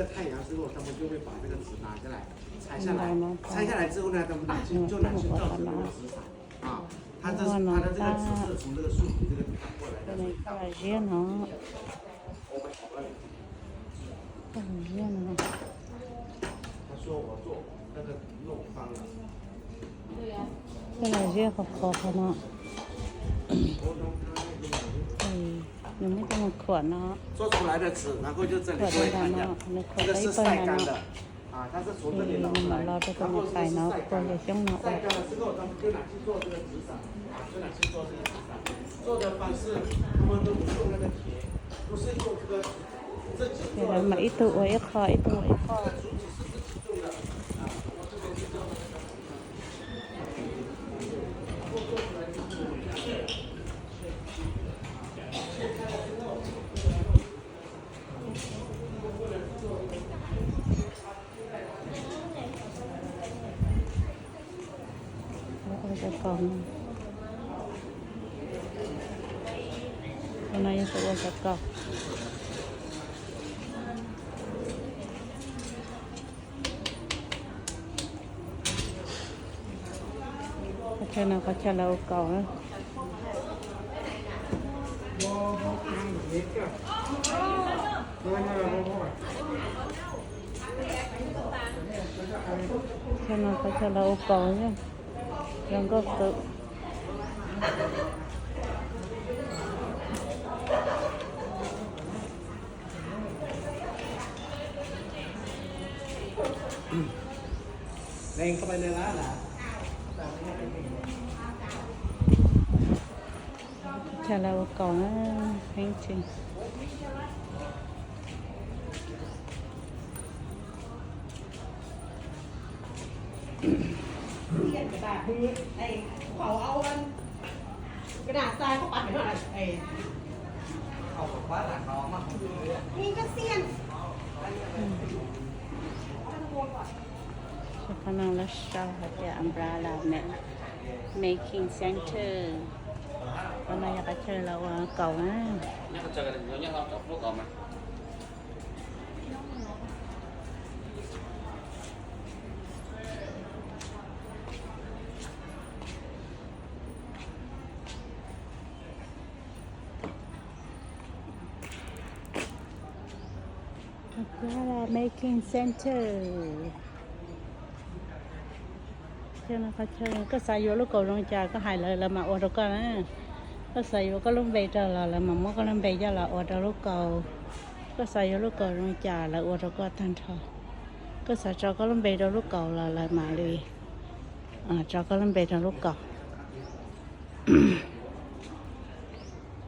太阳之后，他们就会把这个纸拿下来，拆下来，拆下来之后呢，他们拿去，就拿去造成这个纸伞啊。它这，它的这个纸是从这个树皮这个地方过来的，所以大部分是这样。我们讨论。 Tej los ziab qhov qhov no, nws muab coj mus khuam no, khuam li no, nws khuam tau ib pawg ntawm no, ces nws mam los rau tus niam tais no puag yog xyoob no ua. Ces lawv mam ib tug ua ib qho, ib tug ua ib qho. Ua cov kaus no, tus no yog tus ua cov kaus. Qhov chaw no qhov chaw lawv ua kaus na. Qhov chaw no qhov chaw lawv ua kaus, zoo nkauj kawg. Chaw lawv ua kaus na, painting. Qhov no lawv sau hais tias Umbrella Making Center. Qhov no yog qhov chaw lawv ua kaus na. Umbrella Making Center. Chaw no qhov chaw koj xav yuav lub kaus zoo cas koj hais lawv, lawv mam ua rau koj na. Koj xav yuav koj lub npe rau los lawv mam muab koj lub npe coj los ua rau lub kaus. Koj xav yuav lub kaus zoo cas lawv ua rau koj tag nrho. Koj xav tso koj lub npe rau lub kaus los lawv mam li tso koj lub npe rau lub kaus.